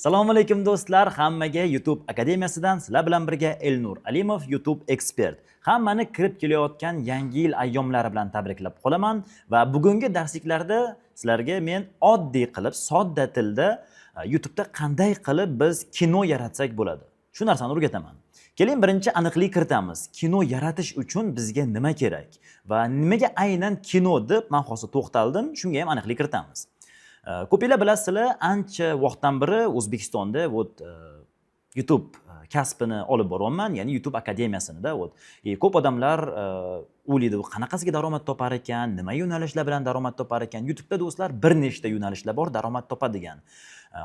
Assalomu alaykum, do'stlar, hammaga YouTube akademiyasidan sizlar bilan birga Elnur Alimov, YouTube ekspert. Hammani kirib kelayotgan yangi yil ayyomlari bilan tabriklab qolaman va bugungi darsliklarda sizlarga men oddiy qilib, sodda tilda YouTube'da qanday qilib biz kino yaratsak bo'ladi, shu narsani o'rgataman. Keling, birinchi aniqlik kiritamiz. Kino yaratish uchun bizga nima kerak va nimaga aynan kino deb man hozir to'xtaldim, shunga ham aniqlik kiritamiz. Ko'pinglar bilasizlar, ancha vaqtdan beri O'zbekistonda вот YouTube kasbini olib boryapman, ya'ni YouTube akademiyasini-da. Вот. И ko'p odamlar o'ylaydi, bu qanaqasiga daromad topar ekan, nima yo'nalishlar bilan daromad topar ekan. YouTube'da, do'stlar, bir nechta yo'nalishlar bor daromad topadigan.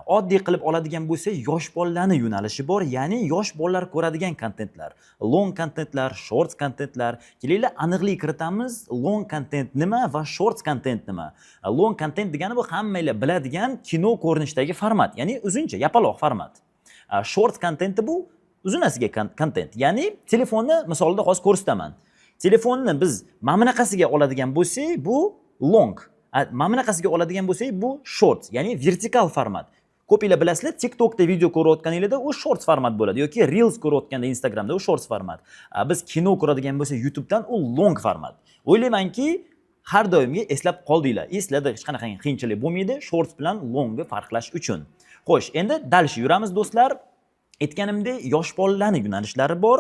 Oddiy qilib oladigan bo'lsak, yosh bolalarni yo'nalishi bor, ya'ni yosh bolalar ko'radigan kontentlar, long kontentlar, shorts kontentlar. Kelinglar, aniqlik kiritamiz. Long kontent nima va shorts kontent nima? Long kontent degani bu hammanglar biladigan kino ko'rinishidagi format, ya'ni uzuncha, yapaloq format. Shorts kontenti bu uzunasiga kontent, ya'ni telefonni misolida hozir ko'rsataman. Telefonni biz mana bunaqasiga oladigan bo'lsak, bu long. Mana bunaqasiga oladigan bo'lsak, bu shorts, ya'ni vertikal format. Ko'pinglar bilasizlar, TikTokda video ko'rayotganinglarda u shorts format bo'ladi yoki Reels ko'rayotganda Instagramda u shorts format. Biz kino ko'radigan bo'lsak YouTubedan, u long format. O'ylaymanki, har doimgi eslab qoldinglar. Eslarda hech qanaqa qiyinchilik bo'lmaydi shorts bilan longni farqlash uchun. Xo'sh, endi дальше yuramiz, do'stlar. Aytganimdek, yosh bolalarning yo'nalishlari bor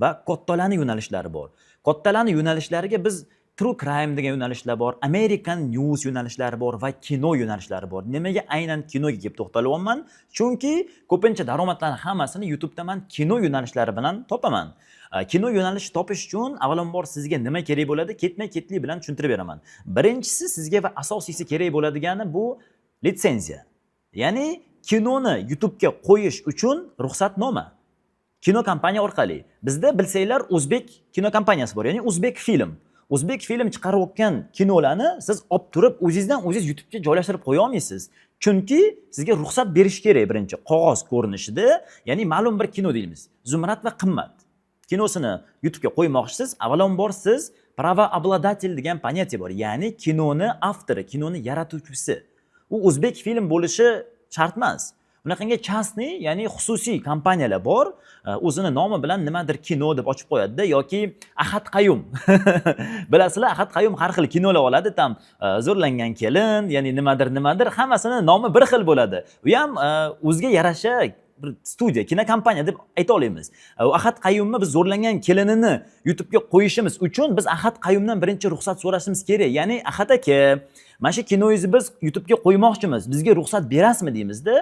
va kattalarning yo'nalishlari bor. Kattalarning yo'nalishlariga biz true crime degan yo'nalishlar bor, American news yo'nalishlari bor va kino yo'nalishlari bor. Nimaga aynan kinoga kelib to'xtalyapman? Chunki ko'pincha daromadlarni hammasini YouTube'da man kino yo'nalishlari bilan topaman. Kino yo'nalishi topish uchun avvalambor sizga nima kerak bo'ladi? Ketma-ketlik bilan tushuntirib beraman. Birinchisi, sizga va asosiysi kerak bo'ladigani bu litsenziya. Ya'ni kinoni YouTube'ga qo'yish uchun ruxsatnoma. Kino kompaniya orqali. Bizda, bilsanglar, o'zbek kino kompaniyasi bor, ya'ni O'zbek film. O'zbek film chiqarayotgan kinolarni siz olib turib, o'zingizdan o'zingiz YouTube'ga joylashtirib qo'ya olmaysiz. Chunki sizga ruxsat berish kerak birinchi qog'oz ko'rinishida, ya'ni ma'lum bir kino deymiz. "Zumrad va Qimmat" kinosini YouTube'ga qo'ymoqchisiz, avvalambor siz правообладатель degan понятие bor, ya'ni kinoni avtori, kinoni yaratuvchisi. U o'zbek film bo'lishi shart emas. Unaqangi частный, ya'ni xususiy kompaniyalar bor, o'zini nomi bilan nimadir kino deb ochib qo'yadi-da yoki Ahad Qayum. Bilasizlar, Ahad Qayum har xil kinolar oladi, там "Zo'rlangan kelin", ya'ni nimadir nimadir, hammasini nomi bir xil bo'ladi. U ham o'ziga yarasha bir studiya, kinokompaniya deb ayta olamiz. Ahad Qayumni biz "Zo'rlangan kelinini" YouTube'ga qo'yishimiz uchun biz Ahad Qayumdan birinchi ruxsat so'rashimiz kerak. Ya'ni "Ahad aka, mana shu kinoyingizni biz YouTube'ga qo'ymoqchimiz, bizga ruxsat berasizmi?" deymizda.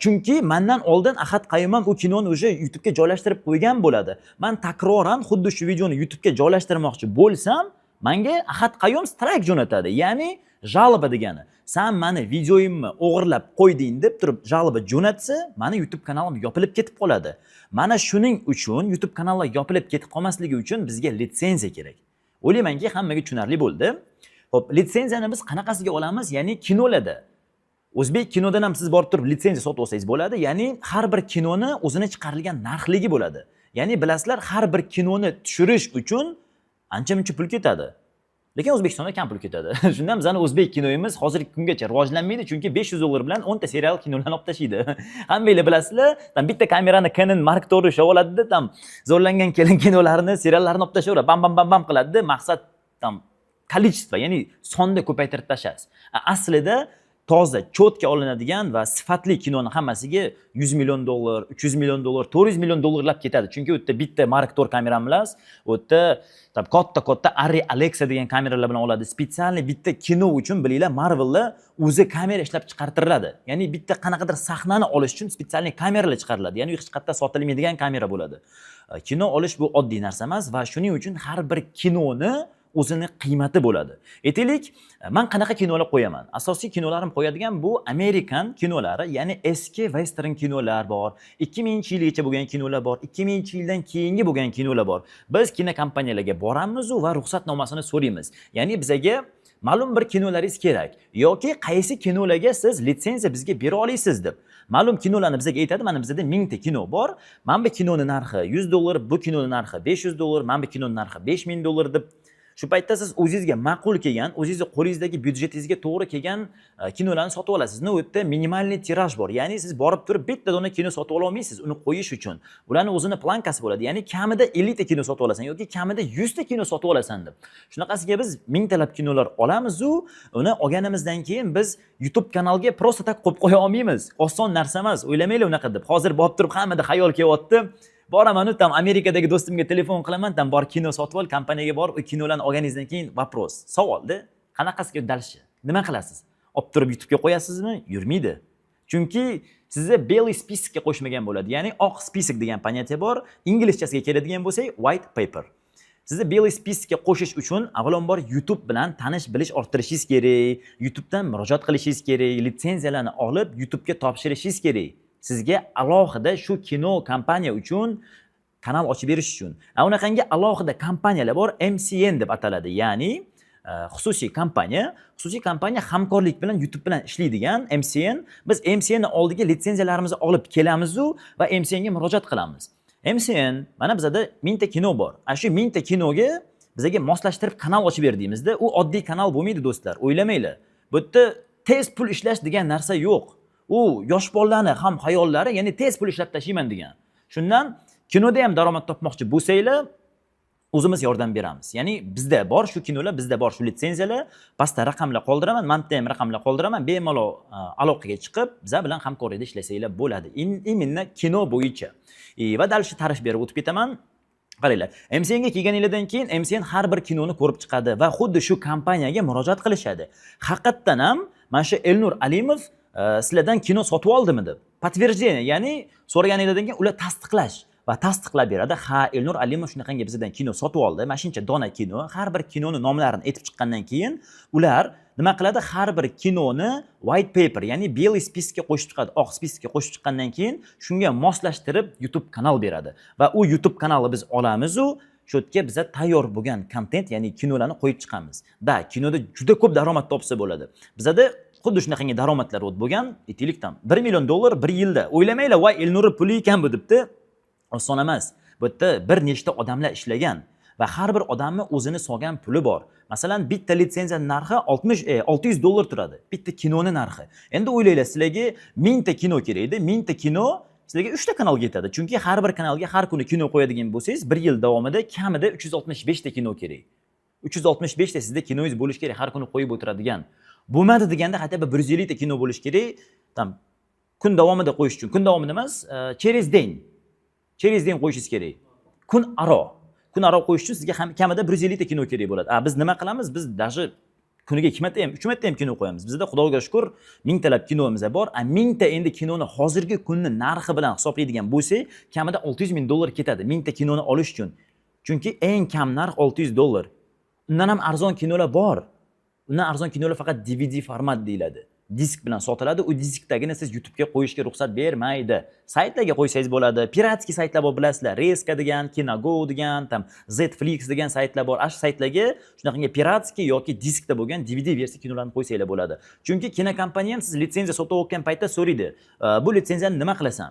Chunki mandan oldin Ahad Qayum ham u kinoni уже YouTube'ga joylashtirib qo'ygan bo'ladi. Man takroran xuddi shu videoni YouTube'ga joylashtirmoqchi bo'lsam, menga Ahad Qayum strayk jo'natadi. Ya'ni жалоба degani. "San mani videoyimni o'g'irlab qo'yding" deb turib жалоба jo'natsa, mani YouTube kanalim yopilib ketib qoladi. Mana shuning uchun, YouTube kanallar yopilib ketib qolmasligi uchun bizga litsenziya kerak. O'ylaymanki, hammaga tushunarli bo'ldi. Xo'p, litsenziyani biz qanaqasiga olamiz? Ya'ni kinolarda, o'zbek kinodan ham siz borib turib litsenziya sotib olsangiz bo'ladi. Ya'ni har bir kinoni o'zini chiqarilgan narxligi bo'ladi. Ya'ni bilasizlar, har bir kinoni tushirish uchun ancha muncha pul ketadi. Lekin O'zbekistonda kam pul ketadi. Shundan bizani o'zbek kinoyimiz hozirgi kungacha rivojlanmaydi, chunki 500 dollar bilan 10 ta serial kinolarni olib tashlaydi. Hammanglar bilasizlar, там bitta kamerani Canon Mark 4 ushlab oladida, там "Zo'rlangan kelin" kinolarini, seriallarini olib tashlayveradi. Bam bam bam bam qiladida, maqsad там количество, ya'ni sonda ko'paytirib tashlash. Aslida toza, четко olinadigan va sifatli kinoni hammasiga 100 million dollar, 300 million dollar, 400 million dollarlab ketadi. Chunki u yerda bitta Mark 4 kamera emas, u yerda там katta katta Arri Alexa degan kameralar bilan oladi. Специальный bitta kino uchun, bilinglar, Marvelda o'zi kamera ishlab chiqartiriladi. Ya'ni bitta qanaqadir sahnani olish uchun специальный kameralar chiqariladi. Ya'ni hech qayerda sotilmaydigan kamera bo'ladi. Kino olish bu oddiy narsa emas va shuning uchun har bir kinoni o'zini qiymati bo'ladi. Aytaylik, man qanaqa kinolar qo'yaman? Asosiy kinolarim qo'yadigan bu Amerikan kinolari, ya'ni eski western kinolar bor, 2000-yilgacha bo'lgan kinolar bor, 2000-yildan keyingi bo'lgan kinolar bor. Biz kinokompaniyalarga boramiz va ruxsatnomasini so'raymiz. Ya'ni bizaga ma'lum bir kinolaringiz kerak yoki qaysi kinolarga siz litsenziya bizga bera olasiz deb. Ma'lum kinolarni bizga aytadi, mana bizda 1000 ta kino bor. Mana bu kinoni narxi 100 dollar, bu kinoni narxi 500 dollar, mana bu kinoni narxi 5000 dollar deb. Shu paytda siz o'zingizga ma'qul kelgan, o'zingizni qo'lingizdagi byudjetingizga to'g'ri kelgan kinolarni sotib olasiz. Но u yerda минимальный тираж bor, ya'ni siz borib turib bitta dona kino sotib ola olmaysiz uni qo'yish uchun. Ularni o'zini планка si bo'ladi, ya'ni kamida 50 ta kino sotib olasan yoki kamida 100 ta kino sotib olasan deb. Shunaqasiga biz mingtalab kinolar olamizu, uni olganimizdan keyin biz YouTube kanalga просто так qo'yib qo'ya olmaymiz. Oson narsa emas, o'ylamanglar unaqa deb. Hozir borib turib hammada xayol kelyapti, boramanu там Amerikadagi do'stimga telefon qilaman, там bor, kino sotib ol, kompaniyaga borib, u kinolarni olganingizdan keyin вопрос, savolda qanaqasiga, дальше nima qilasiz? Olib turib YouTubega qo'yasizmi? Yurmaydi, chunki sizni белый список ga qo'shmagan bo'ladi, ya'ni oq список degan понятие bor. Inglizchasiga keladigan bo'lsak, white paper. Sizni белый список ga qo'shish uchun avvalambor YouTube bilan tanish bilish orttirishingiz kerak, YouTubedan murojaat qilishingiz kerak, litsenziyalarni olib YouTubega topshirishingiz kerak, sizga alohida shu kino kompaniya uchun kanal ochib berish uchun. A unaqangi alohida kompaniyalar bor, MCN deb ataladi, ya'ni xususiy kompaniya. Xususiy kompaniya hamkorlik bilan YouTube bilan ishlaydigan MCN. Biz MCN oldiga litsenziyalarimizni olib kelamizu va MCNga murojaat qilamiz. MCN, mana bizada 1000 ta kino bor, ana shu 1000 ta kinoga bizaga moslashtirib kanal ochib ber deymizda. U oddiy kanal bo'lmaydi, do'stlar, o'ylamanglar. Bu yerda tez pul ishlash degan narsa yo'q. U yosh bolalarni ham xayollari, ya'ni tez pul ishlab tashlayman degan. Shundan kinoda ham daromad topmoqchi bo'lsanglar, o'zimiz yordam beramiz, ya'ni bizda bor shu kinolar, bizda bor shu litsenziyalar. Pastda raqamlar qoldiraman, man bitta ham raqamlar qoldiraman, bemalol aloqaga chiqib, biza bilan hamkorlikda ishlasanglar bo'ladi. Именно kino bo'yicha. И va дальше ta'rif berib o'tib ketaman. Qaranglar, MCNga kelganinglardan keyin MCN har bir kinoni ko'rib chiqadi va xuddi shu kompaniyaga murojaat qilishadi, haqiqatdan ham mana shu Elnur Alimov sizlardan kino sotib oldimi deb подтверждение, ya'ni so'raganinglardan keyin ular tasdiqlash va tasdiqlab beradi: ha, Elnur Alimov shunaqangi bizdan kino sotib oldi, mana shuncha dona kino. Har bir kinoni nomlarini aytib chiqqandan keyin ular nima qiladi? Har bir kinoni white paper, ya'ni белый список ga qo'shib chiqadi. Oq список ga qo'shib chiqqandan keyin shunga moslashtirib YouTube kanal beradi va u YouTube kanalni biz olamizu shu yerga biza tayyor bo'lgan kontent, ya'ni kinolarni qo'yib chiqamiz. Да, kinoda juda ko'p daromad topsa bo'ladi. Bizada xuddi shunaqangi daromadlar bo'lgan, aytaylik, там 1 million dollar bir yilda. O'ylamanglar, voy, Elnurni puli ekan bu debdi. Oson emas, bu yerda bir nechta odamlar ishlagan va har bir odamni o'zini solgan puli bor. Masalan, bitta litsenziya narxi 60 600 dollar turadi, bitta kinoni narxi. Endi o'ylanglar, sizlarga 1000 ta kino kerak edi, 1000 ta kino sizlarga uchta kanalga yetadi, chunki har bir kanalga har kuni kino qo'yadigan bo'lsangiz, bir yil davomida kamida 365 ta kino kerak. 365 ta sizda kinoyingiz bo'lishi kerak har kuni qo'yib o'tiradigan. Bo'lmadi deganda, хотя бы 150 ta kino bo'lishi kerak там kun davomida qo'yish uchun. Kun davomida emas, через день, через день qo'yishingiz kerak, kun aro, kun aro qo'yish uchun sizga ham kamida 150 ta kino kerak bo'ladi. A biz nima qilamiz? Biz даже kuniga ikki marta ham, uch marta ham kino qo'yamiz. Bizda, xudoga shukur, mingtalab kinomiz bor. A 1000 ta endi kinoni hozirgi kunni narxi bilan hisoblaydigan bo'lsak, kamida 600 ming dollar ketadi 1000 ta kinoni olish uchun, chunki eng kam narx 600 dollar. Undan ham arzon kinolar bor. Undan arzon kinolar faqat DVD format deyiladi, disk bilan sotiladi. U diskdagini siz YouTubega qo'yishga ruxsat bermaydi. Saytlarga qo'ysangiz bo'ladi, пиратский saytlar bor, bilasizlar, Rezka degan, Kinogo degan, там Zflix degan saytlar bor. Ana shu saytlarga shunaqangi пиратский yoki diskda bo'lgan DVD versiya kinolarni qo'ysanglar bo'ladi, chunki kinokompaniya ham siz litsenziya sotib olgan paytda so'raydi: Bu litsenziyani nima qilasan?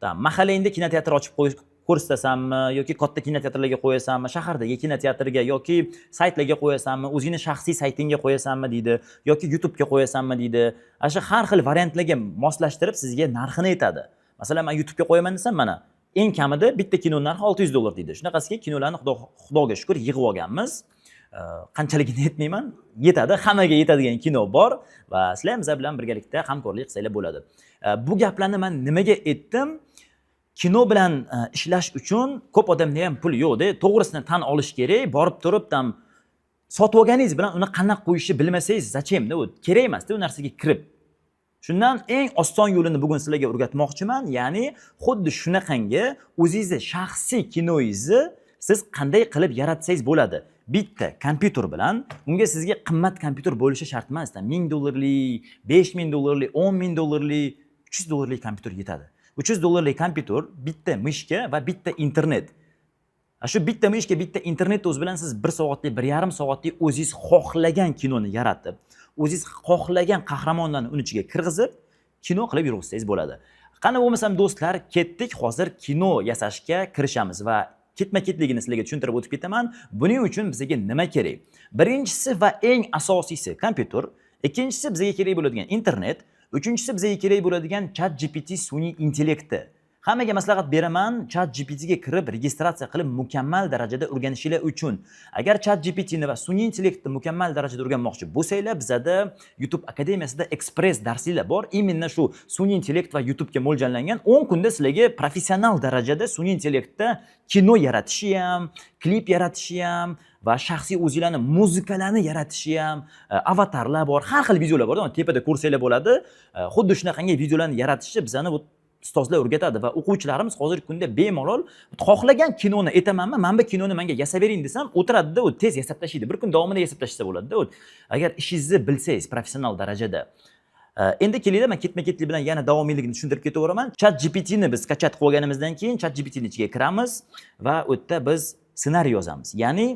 Там mahallangda kinoteatr ochib qo'yish ko'rsatasanmi yoki katta kinoteatrlarga qo'yasanmi, shahardagi kinoteatrga yoki saytlarga qo'yasanmi, o'zingni shaxsiy saytingga qo'yasanmi, deydi, yoki YouTubega qo'yasanmi, deydi. Ana shu har xil variantlarga moslashtirib sizga narxini aytadi. Masalan, man YouTubega qo'yaman desam, mana eng kamida bitta kino narxi 600 dollar deydi. Shunaqasiga kinolarni xudoga shukur yig'ib olganmiz. Qanchaligini aytmayman, yetadi, hammaga yetadigan kino bor va sizlar ham bizlar bilan birgalikda hamkorlik qilsanglar bo'ladi. Bu gaplarni man nimaga aytdim? Kino bilan ishlash uchun ko'p odamda ham pul yo'qda, to'g'risini tan olish kerak. Borib turib там sotib olganingiz bilan uni qanaqa qo'yishni bilmasangiz, зачем da, u kerak emasda u narsaga kirib. Shundan eng oson yo'lini bugun sizlarga o'rgatmoqchiman, ya'ni xuddi shunaqangi o'zingizni shaxsiy kinoyingizni siz qanday qilib yaratsangiz bo'ladi bitta kompyuter bilan. Unga sizga qimmat kompyuter bo'lishi shart emas, 1000 dollarlik, 5000 dollarlik, 10 000 dollarlik, 300 dollarlik kompyuter yetadi. 300 dollarlik kompyuter, bitta мышка va bitta internet. Shu bitta мышка, bitta internet o'zi bilan siz bir soatlik, 1,5 soatlik o'zingiz xohlagan kinoni yaratib, o'zingiz xohlagan qahramonlarni uni ichiga kirgizib, kino qilib yurg'izsangiz bo'ladi. Qani bo'lmasam, do'stlar, ketdik, hozir kino yasashga kirishamiz va Ketma-ketligini sizlarga tushuntirib o'tib ketaman. Buning uchun bizga nima kerak? Birinchisi va eng asosiysi kompyuter, ikkinchisi bizga kerak bo'ladigan internet, uchinchisi bizga kerak bo'ladigan ChatGPT sun'iy intellekti. Hammaga maslahat beraman, ChatGPT ga kirib registratsiya qilib mukammal darajada o'rganishinglar uchun. Agar ChatGPTni va sun'iy intellektni mukammal darajada o'rganmoqchi bo'lsanglar, bizada YouTube akademiyasida ekspress darsliklar bor. Именно shu sun'iy intellekt va YouTubega mo'ljallangan 10 kunda sizlarga professional darajada sun'iy intellektda kino yaratishi ham, klip yaratishi ham va shaxsiy o'zinglarni muzikalarni yaratishi ham, avatarlar bor, har xil videolar bor. Tepada ko'rsanglar bo'ladi. Xuddi shunaqangi videolarni yaratishni bizani bu ustozlar o'rgatadi va o'quvchilarimiz hozirgi kunda bemalol xohlagan kinoni aytamanmi, mana bu kinoni menga yasab bering desam, o'tiradida, u tez yasab tashlaydi. Bir kun davomida yasab tashlasa bo'ladida. U agar ishingizni bilsangiz professional darajada. Endi kelinglar, man ketma-ketlik bilan yana davomiyligini tushuntirib ketaveraman. Chat GPTni biz скачать qilib olganimizdan keyin Chat GPTni ichiga kiramiz va u yerda biz ssenariy yozamiz. Ya'ni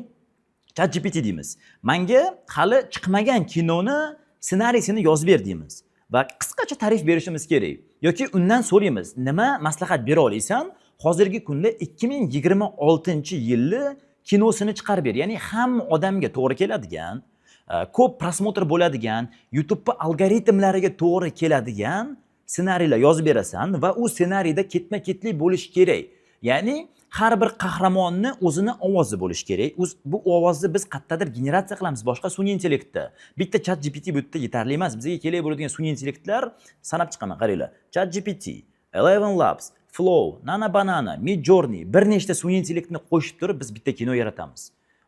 Chat GPT deymiz. Menga hali chiqmagan kinoni ssenariysini yozib ber deymiz va qisqacha ta'rif berishimiz kerak. Yoki undan so'raymiz, nima maslahat bera olasan? Hozirgi kunda 2026-yilni kinosini chiqarib ber. Ya'ni hamma odamga to'g'ri keladigan, ko'p просмотр bo'ladigan, YouTube algoritmlariga to'g'ri keladigan ssenariylar yozib berasan va u ssenariyda ketma-ketlik bo'lishi kerak. Ya'ni har bir qahramonni o'zini ovozi bo'lishi kerak. O'z bu ovozni biz qayerdadir generatsiya qilamiz boshqa sun'iy intellektda. Bitta Chat GPT bu yerda yetarli emas. Bizga kerak bo'ladigan sun'iy intellektlar sanab chiqaman, qaranglar. Chat GPT, Eleven Labs, Flow, Nano Banana, Midjourney, bir nechta sun'iy intellektni qo'shib turib biz bitta kino yaratamiz.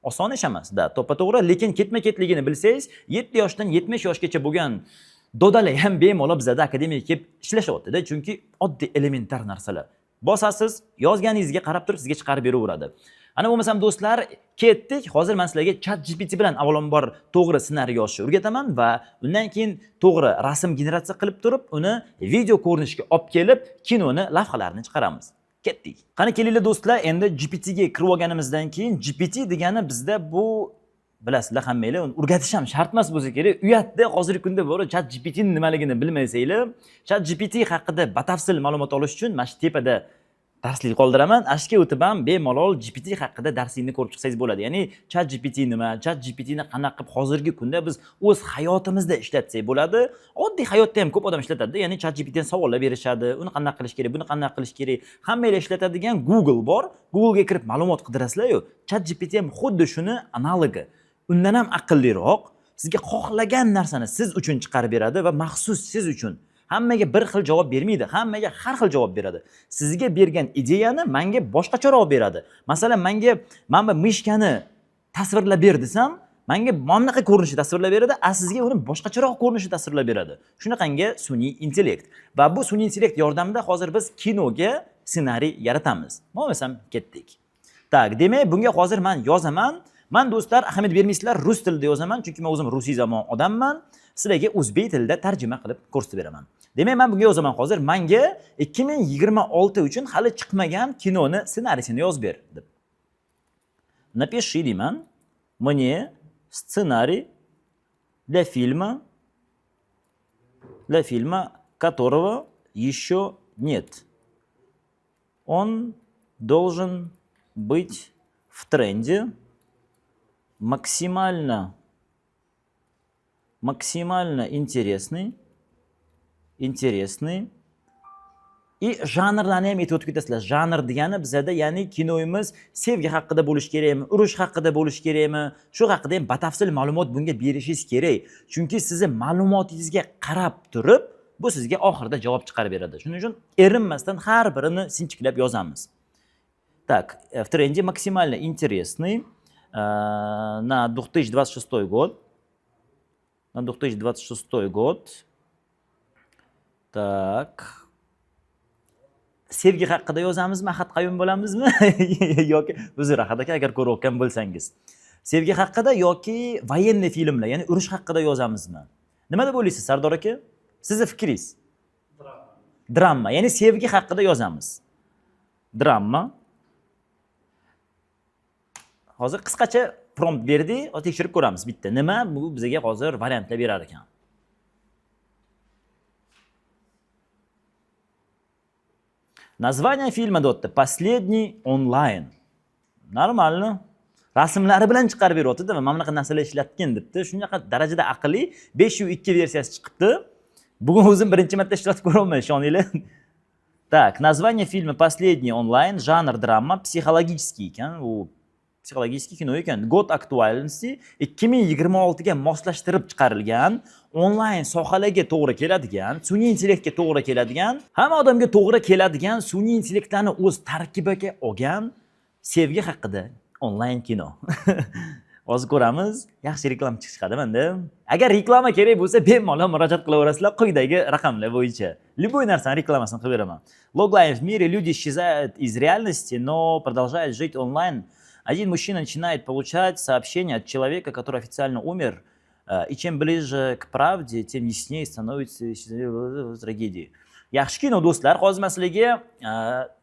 Oson ish emas, da, to'ppa-to'g'ri, lekin ketma-ketligini bilsangiz, 7 yoshdan 70 yoshgacha bo'lgan dodalar ham bemalol bizada akademiyaga kelib ishlashyapti-da, chunki oddiy elementar narsalar. Bosasiz, yozganingizga qarab turib sizga chiqarib beraveradi. Ana bo'lmasam do'stlar, ketdik. Hozir men sizlarga Chat GPT bilan avvalambor to'g'ri ssenariy yozishni o'rgataman va undan keyin to'g'ri rasm generatsiya qilib turib, uni video ko'rinishga olib kelib, kinoni lavhalarini chiqaramiz. Ketdik. Qani kelinglar do'stlar, endi GPT ga kirib olganimizdan keyin GPT degani bizda bu bilasizlar hammanglar, uni o'rgatish ham shart emas bo'lsa kerak. Uyatda hozirgi kunda bor Chat GPT nimaligini bilmasanglar, Chat GPT haqida batafsil ma'lumot olish uchun mana shu tepada darslik qoldiraman. Ashga o'tib ham bemalol GPT haqida darslikni ko'rib chiqsangiz bo'ladi. Ya'ni Chat GPT nima, Chat GPTni qanaqa qilib hozirgi kunda biz o'z hayotimizda ishlatsak bo'ladi. Oddiy hayotda ham ko'p odam ishlatadi. Ya'ni Chat GPTdan savollar berishadi. Uni qanaqa qilish kerak, buni qanaqa qilish kerak. Hammanglar ishlatadigan Google bor. Googlega kirib ma'lumot qidirasizlar-yu. Chat GPT ham xuddi shuni analogi. Undan ham aqlliroq. Sizga xohlagan narsani siz uchun chiqarib beradi va maxsus siz uchun. Hammaga bir xil javob bermaydi, hammaga har xil javob beradi. Sizga bergan ideyani menga boshqacharoq beradi. Masalan, menga mana bu мышка ni tasvirlab ber desam, menga mana bunaqa ko'rinishda tasvirlab beradi, a sizga uni boshqacharoq ko'rinishda tasvirlab beradi. Shunaqangi sun'iy intellekt. Va bu sun'iy intellekt yordamida hozir biz kinoga ssenariy yaratamiz. Bo'lmasam ketdik. Так, demak, bunga hozir men yozaman. Man do'stlar, ahamiyat bermaysizlar, rus tilida yozaman, chunki men o'zim rusiyzabon odamman. Sizlarga o'zbek tilida tarjima qilib ko'rsatib beraman. Demak, men bunga yozaman hozir, menga 2026 uchun hali chiqmagan kinoni ssenariysini yozib ber deb. Напиши deyman, мне сценарий для фильма, которого еще нет. Он должен быть в тренде, максимально интересный и janrlarni ham aytib o'tib ketasizlar. Janr degani bizada, ya'ni kinoyimiz sevgi haqida bo'lishi kerakmi, urush haqida bo'lishi kerakmi, shu haqida ham batafsil ma'lumot bunga berishingiz kerak. Chunki sizni ma'lumotingizga qarab turib, bu sizga oxirida javob chiqarib beradi. Shuning uchun erinmasdan har birini sinchiklab yozamiz. Так, в тренде, максимально интересный на 2026 год. На 2026 год. Так. Sevgi haqida yozamizmi, Ahad Qayum bo'lamizmi yoki uzr, Ahad aka, agar ko'rayotgan bo'lsangiz. Sevgi haqida yoki военный filmlar, ya'ni urush haqida yozamizmi? Nima deb o'ylaysiz, Sardor aka? Sizni fikringiz? Drama, ya'ni sevgi haqida yozamiz. Drama. Hozir qisqacha prompt berdik, hozir tekshirib ko'ramiz bitta. Nima bu bizga hozir variantlar berar ekan. Название фильма deyapti. Последний онлайн. Нормально. Rasmlari bilan chiqarib beryapti-da, mana bunaqa narsalar ishlatgin debdi. Shunaqa darajada aqlli 5.2 versiyasi chiqibdi. Bugun o'zim birinchi marta ishlatib ko'ryapman, ishoninglar. Так, название фильма «Последний онлайн», жанр драма, психологический ekan, u психологический kino ekan. Год актуальности 2026 ga moslashtirib chiqarilgan, onlayn sohalarga to'g'ri keladigan, sun'iy intellektga to'g'ri keladigan, hamma odamga to'g'ri keladigan, sun'iy intellektlarni o'z tarkibiga olgan sevgi haqida onlayn kino. Hozir ko'ramiz, yaxshi reklama chiqadi menda. Agar reklama kerak bo'lsa, bemalol murojaat qilaverasizlar quyidagi raqamlar bo'yicha. Любой narsani reklamasini qilib beraman. Logline: в мире люди исчезают из реальности, но продолжают жить онлайн. Один мужчина начинает получать сообщения от человека, который официально умер, и чем ближе к правде, тем яснее становится трагедии. Yaxshi kino, do'stlar. Hozir man sizlarga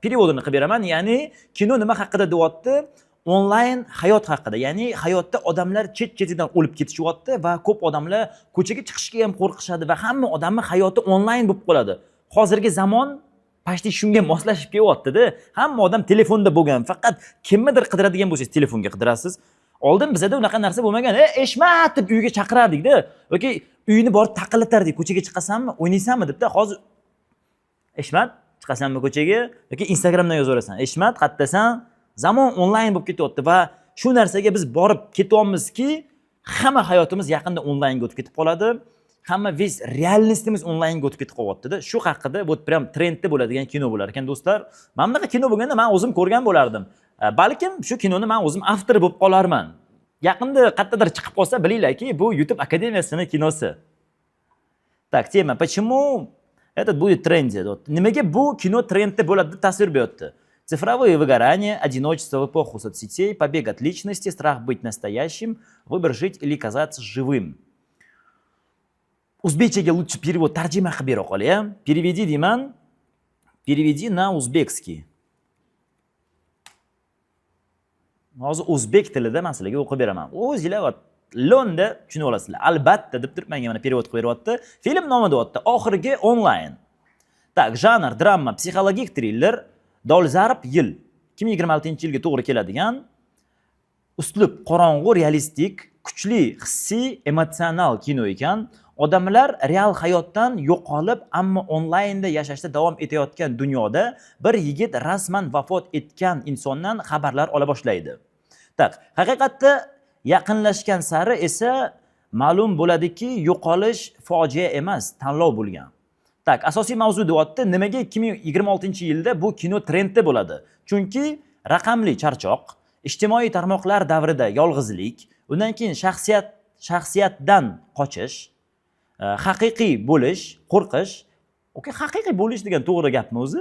перевод ini qilib beraman. Ya'ni kino nima haqida deyapti? Onlayn hayot haqida. Ya'ni hayotda odamlar chet-chetidan o'lib ketishyapti va ko'p odamlar ko'chaga chiqishga ham qo'rqishadi va hamma odamning hayoti onlayn bo'lib qoladi. Hozirgi zamon почти shunga moslashib kelyapti-da. Hamma odam telefonda bo'lgan. Faqat kimnidir qidiradigan bo'lsangiz, telefonga qidirasiz. Oldin bizada unaqa narsa bo'lmagan. "E, Eshmat" deb uyga chaqirardik-da. Yoki uyini borib taqillatardik. "Ko'chaga chiqasanmi, o'ynaysanmi?" deb-da. Hozir "Eshmat, chiqasanmi ko'chaga?" yoki Instagramdan yozaverasan. "Eshmat, qayerdasan?" Zamon onlayn bo'lib ketyapti va shu narsaga biz borib ketyapmizki, hamma hayotimiz yaqinda onlaynga o'tib ketib qoladi. Hamma весь реальность imiz onlaynga o'tib ketib qolyapti-da. Shu haqida вот прям trendda bo'ladigan kino bo'lar ekan, do'stlar. Mana bunaqa kino bo'lganda men o'zim ko'rgan bo'lardim. Balkim shu kinoni men o'zim avtori bo'lib qolarman. Yaqinda qayerdadir chiqib qolsa, bilinglarki, bu YouTube akademiyasini kinosi. Так, тема. Почему этот будет в тренде? Вот. Nimaga bu kino trendda bo'ladi deb tasvir beryapti. Цифровые выгорания, одиночество в эпоху соцсетей, побег от личности, страх быть настоящим, выбор жить или казаться живым. O'zbekchaga лучше перевод, tarjima qilib bera qol, ya. Переведи deyman. Переведи на узбекский. Hozir o'zbek tilida man sizlarga o'qib beraman. O'zinglar вот lo'nda tushunib olasizlar. Albatta deb turib menga mana перевод qilib beryapti. Film nomi deyapti. Oxirgi onlayn. Так, janr drama, psixologik triller, dolzarb yil 2026-yilga to'g'ri keladigan, uslub qorong'u, realistik, kuchli hissiy, emotsional kino ekan. Odamlar real hayotdan yo'qolib, ammo onlaynda yashashda davom etayotgan dunyoda bir yigit rasman vafot etgan insondan xabarlar ola boshlaydi. Так, haqiqatda yaqinlashgan sari esa ma'lum bo'ladiki, yo'qolish fojia emas, tanlov bo'lgan. Так, asosiy mavzu deyapti, nimaga 2026-yilda bu kino trendda bo'ladi? Chunki raqamli charchoq, ijtimoiy tarmoqlar davrida yolg'izlik, undan keyin shaxsiyatdan qochish, haqiqiy bo'lish, qo'rqish. Okey, haqiqiy bo'lish degan to'g'ri gapmi o'zi?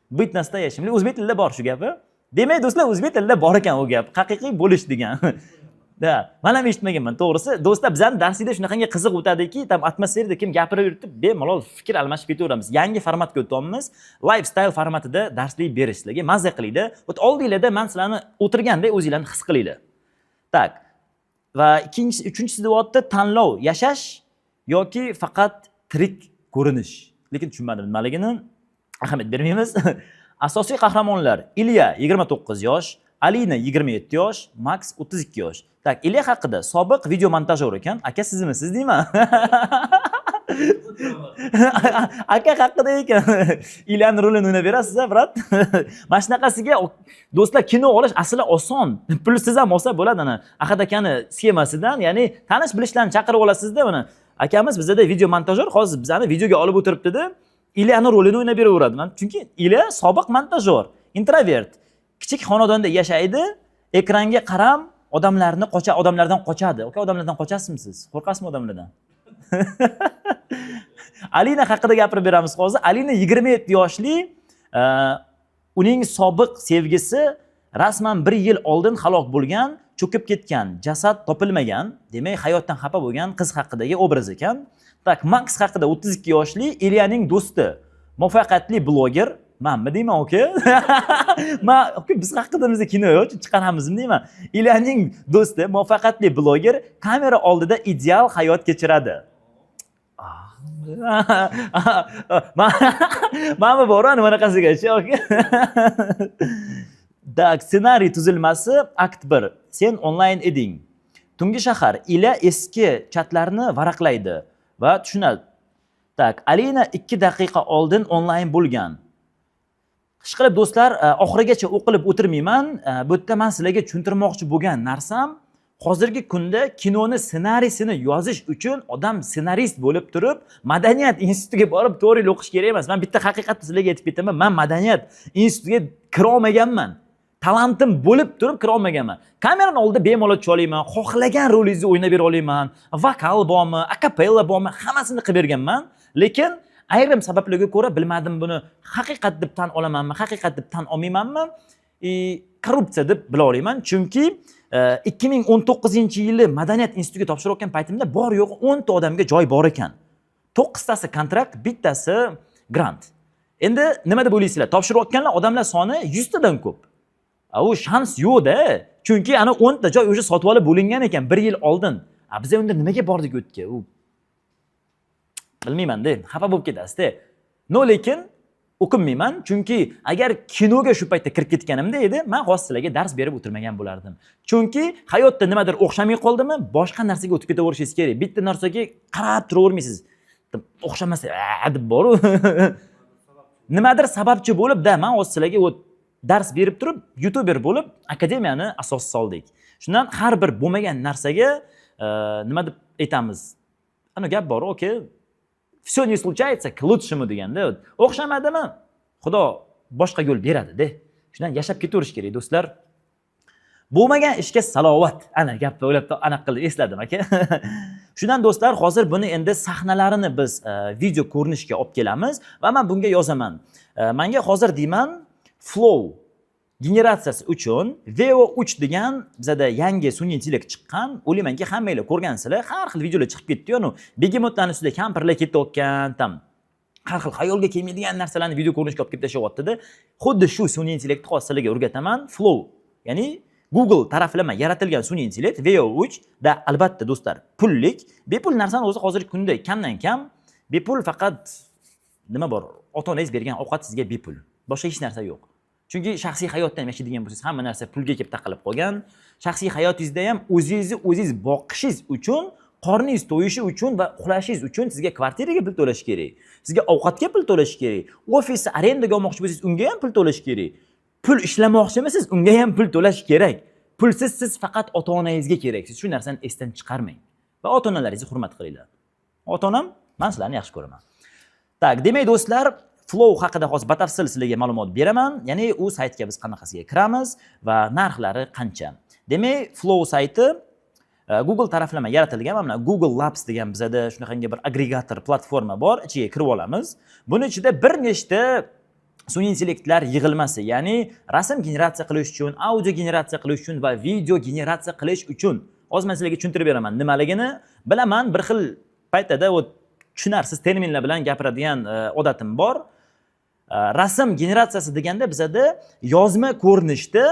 Быть настоящим. O'zbek tilida bor shu gapi. Demak, do'stlar, o'zbek tilida bor ekan u gap. Haqiqiy bo'lish degan. Да, man ham eshitmaganman, to'g'risi. Do'stlar, bizani darslikda shunaqangi qiziq o'tadiki, там atmosferada kim gapirib yuribdi, bemalol fikr almashib ketaveramiz. Yangi formatga o'tyapmiz. Lifestyle formatida darslik berish sizlarga mazza qilinglar. Вот oldinglarda man sizlarni o'tirganda o'zinglarni his qilinglar. Так. Va ikkinchisi, uchinchisi deyapti, tanlov, yashash yoki faqat tirik ko'rinish. Lekin tushunmadim nimaligini. Ahamiyat bermaymiz. Asosiy qahramonlar: Ilya 29 yosh, Alina 27 yosh, Max 32 yosh. Так, Ilya haqida, sobiq video montajyor ekan. Aka, sizmisiz deyman. Aka haqida ekan. Ilyani rolini o'ynab berasiz, a, брат? Mana shunaqasiga, do'stlar, kino olish asli oson. Pulsiz ham olsa bo'ladi ana. Ahad akani sxemasidan, ya'ni tanish bilishlarni chaqirib olasizda mana. Akamiz bizada video montajyor, hozir bizani videoga olib o'tiribdi-da. Ilyani rolini o'ynab beraveradi. Chunki Ilya sobiq montajyor, introvert. Kichik xonadonda yashaydi, ekranga qaram, odamlarni qocha, odamlardan qochadi. Aka, odamlardan qochasizmi siz? Qo'rqasizmi odamlardan? Alina haqida gapirib beramiz hozir. Alina 27 yoshli, uning sobiq sevgisi rasman bir yil oldin halok bo'lgan, cho'kib ketgan, jasad topilmagan, demak hayotdan xafa bo'lgan qiz haqidagi obraz ekan. Так, Max haqida, 32 yoshli, Ilyaning do'sti, muvaffaqiyatli bloger. Manmi deyman, aka? Man, aka, biz haqidamizda kino yo'q, chiqaramizmi deyman. Ilyaning do'sti, muvaffaqiyatli bloger, kamera oldida ideal hayot kechiradi. Mana bu bor, bunaqasigachi, aka. Так, ssenariy tuzilmasi, akt 1. Sen onlayn eding. Tungi shahar ila eski chatlarni varaqlaydi va tushunadi. Так, Alina 2 daqiqa oldin onlayn bo'lgan. Ishqilib, do'stlar, oxirigacha o'qilib o'tirmayman. Bu yerda man sizlarga tushuntirmoqchi bo'lgan narsam, hozirgi kunda kinoni ssenariysini yozish uchun odam ssenarist bo'lib turib madaniyat institutiga borib 4 yil o'qish kerak emas. Man bitta haqiqatni sizlarga aytib ketaman: man madaniyat institutiga kira olmaganman. Talantim bo'lib turib kira olmaganman. Kamerani oldida bemalol tusha olaman, xohlagan rolingizni o'ynab bera olaman, vokal bormi, akapella bormi, hammasini qilib berganman. Lekin ayrim sabablarga ko'ra, bilmadim, buni haqiqat deb tan olamanmi, haqiqat deb tan olmaymanmi, и korrupsiya deb bila olaman. Chunki 2019-yili madaniyat institutiga topshirayotgan paytimda bor yo'g'i 10 ta odamga joy bor ekan, to'qqiztasi kontrakt, bittasi grant. Endi nima deb o'ylaysizlar? Topshirayotganlar odamlar soni 100 tadan ko'p. A u shans yo'qda, chunki ana 10 ta joy уже sotib olib bo'lingan ekan bir yil oldin. A biz unda nimaga bordik u yerga, u bilmaymanda, xafa bo'lib ketasizda. Но lekin o'kinmayman, chunki agar kinoga shu paytda kirib ketganimda edi, man hozir sizlarga dars berib o'tirmagan bo'lardim. Chunki hayotda nimadir o'xshamay qoldimi, boshqa narsaga o'tib ketaverishingiz kerak. Bitta narsaga qarab turavermaysiz. O'xshamasa "A" deb boru nimadir sababchi bo'lib da man hozir sizlarga вот dars berib turib, youtuber bo'lib, akademiyani asos soldik. Shundan har bir bo'lmagan narsaga nima deb aytamiz, ana gap bor, okey, все не случается к лучшему deganda, o'xshamadimi, xudo boshqa yo'l beradida. Shundan yashab ketaverish kerak, do'stlar. Bo'lmagan ishga salovat. Ana gapni o'ylab anaqa qilib esladim, aka. Shundan, do'stlar, hozir buni endi sahnalarini biz video ko'rinishga olib kelamiz va man bunga yozaman. Manga hozir deyman, flow generatsiyasi uchun Veo 3 degan bizada yangi sun'iy intellekt chiqqan. O'ylaymanki, hammanglar ko'rgansizlar, har xil videolar chiqib ketdi-yu, anu begemotlarni ustida kampirlar ketayotgan, там har xil xayolga kelmaydigan narsalarni video ko'rinishga olib kelib tashlayaptida. Xuddi shu sun'iy intellektni hozir sizlarga o'rgataman. Flow, ya'ni Google taraflama yaratilgan sun'iy intellekt Veo 3 da, albatta, do'stlar, pullik. Bepul narsani o'zi hozirgi kunda kamdan kam. Bepul faqat nima bor? Ota onangiz bergan ovqat sizga bepul. Boshqa hech narsa yo'q. Chunki shaxsiy hayotda ham yashaydigan bo'lsangiz, hamma narsa pulga kelib taqalib qolgan. Shaxsiy hayotingizda ham o'zingizni o'zingiz boqishingiz uchun, qorningiz to'yishi uchun va uxlashingiz uchun sizga kvartiraga pul to'lash kerak. Sizga ovqatga pul to'lash kerak. Ofisni arendaga olmoqchi bo'lsangiz, unga ham pul to'lash kerak. Pul ishlamoqchimisiz, unga ham pul to'lash kerak. Pulsiz siz faqat ota-onangizga keraksiz. Shu narsani esdan chiqarmang. Va ota-onalaringizni hurmat qilinglar. Ota-onam, man sizlarni yaxshi ko'raman. Так, demak, do'stlar, Flow haqida hozir batafsil sizlarga ma'lumot beraman. Ya'ni u saytga biz qanaqasiga kiramiz va narxlari qancha. Demak, Flow sayti Google taraflama yaratilgan. Mana Google Labs degan bizada shunaqangi bir agregator platforma bor, ichiga kirib olamiz. Buni ichida bir nechta sun'iy intellektlar yig'ilmasi, ya'ni rasm generatsiya qilish uchun, audio generatsiya qilish uchun va video generatsiya qilish uchun. Hozir man sizlarga tushuntirib beraman nimaligini. Bilaman, bir xil paytda вот tushunarsiz terminlar bilan gapiradigan odatim bor. Rasm generatsiyasi deganda bizada yozma ko'rinishda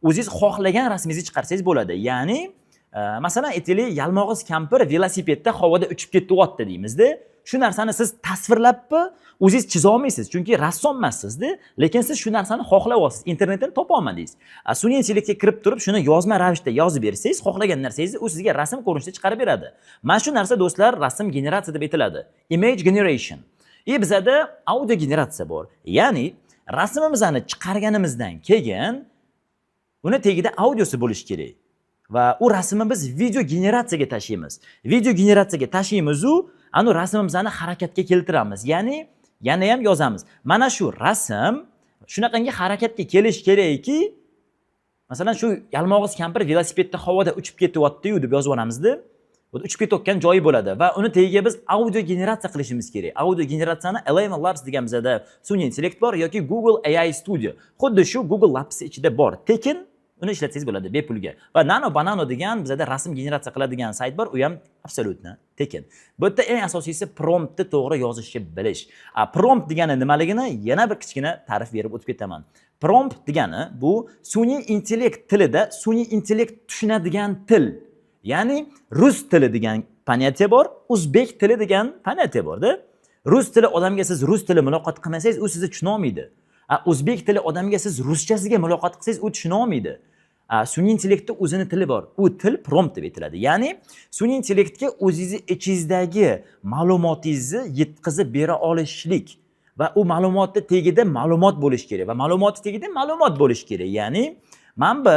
o'zingiz xohlagan rasmingizni chiqarsangiz bo'ladi. Ya'ni masalan, aytaylik, yalmog'iz kampir velosipedda havoda uchib ketyapti deymizda. Shu narsani siz tasvirlabmi, o'zingiz chiza olmaysiz, chunki rassom emassizda, lekin siz shu narsani xohlayapsiz, internetdan topa olmadingiz. Sun'iy intellektga kirib turib, shuni yozma ravishda yozib bersangiz, xohlagan narsangizni u sizga rasm ko'rinishida chiqarib beradi. Mana shu narsa, do'stlar, rasm generatsiya deb aytiladi. Image generation. И bizada audio generatsiya bor. Ya'ni rasmimizni chiqarganimizdan keyin uni tagida audiosi bo'lishi kerak. Va u rasmni biz video generatsiyaga tashlaymiz. Video generatsiyaga tashlaymiz-u, anu rasmimizni harakatga keltiramiz. Ya'ni yana ham yozamiz. Mana shu rasm shunaqangi harakatga kelishi kerakki, masalan, shu yalmog'iz kampir velosipedda havoda uchib ketyapti-yu deb yozib yuboramizda. Uchib ketayotgan joyi bo'ladi va uni tagiga biz audio generatsiya qilishimiz kerak. Audio generatsiyani Eleven Labs degan bizada sun'iy intellekt bor yoki Google AI Studio. Xuddi shu Google Labs ichida bor. Tekin uni ishlatsangiz bo'ladi bepulga. Va Nano Banana degan bizada rasm generatsiya qiladigan sayt bor, u ham абсолютно tekin. Bu yerda eng asosiysi promptni to'g'ri yozishni bilish. Prompt degani nimaligini yana bir kichkina ta'rif berib o'tib ketaman. Prompt degani bu sun'iy intellekt tilida sun'iy intellekt tushunadigan til. Ya'ni rus tili degan понятие bor, o'zbek tili degan понятие borda. Rus tili odamga siz rus tili muloqot qilmasangiz, u sizni tushuna olmaydi. O'zbek tili odamga siz ruschasiga muloqot qilsangiz, u tushuna olmaydi. Sun'iy intellektni o'zini tili bor. U til prompt deb aytiladi. Ya'ni sun'iy intellektga o'zingizni ichingizdagi ma'lumotingizni yetkazib bera olishlik va u ma'lumotni tagida ma'lumot bo'lishi kerak va ma'lumotni tagida ma'lumot bo'lishi kerak. Ya'ni mana bu